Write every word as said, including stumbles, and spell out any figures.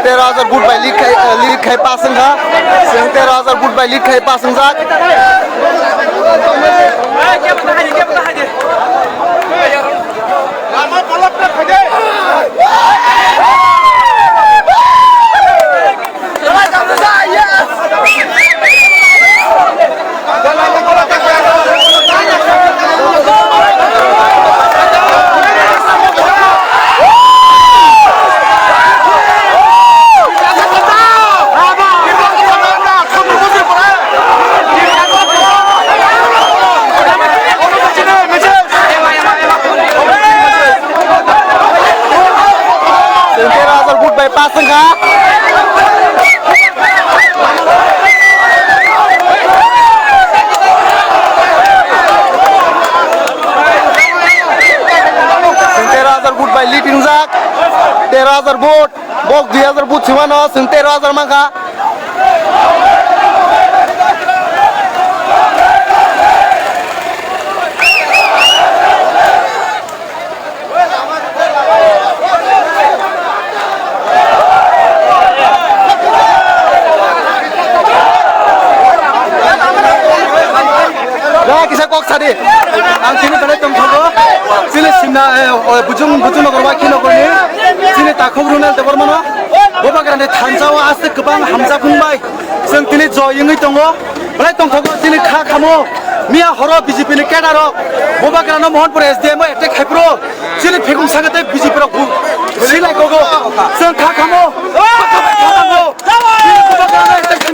Tero hajar vote bai lead khai, eh, lead khai pass wngkha. Chwng tero hajar vote bai lead khai pass wngjak. Tero hajar vote bai pass wngkha. Tero hajar vote bai lead wngjak. Tero hajar vote, bok dui hajar vote sima no, chwng tero hajar mankha. Da kisa kok sadi. Ang chini belai tongthogo. Chini simna, eh, o, bujung, bujung nogor wa kino koni. Chini takhuk Ronald Debbarmano. Bobagrani thansa o aswk kwbang hamjaphung bai. Chwng tini joy wngwi tongo. Belai tongthogo chini kha khamo. Miya horo B J P ni cadre rok Bobagrano Mohanpur S D M o attack khai phuru. Chini phikung saka tei B J P rok bu-, silai kogo. Chwng kha khamo. Kha khamo. Chini Bobagrano attack khai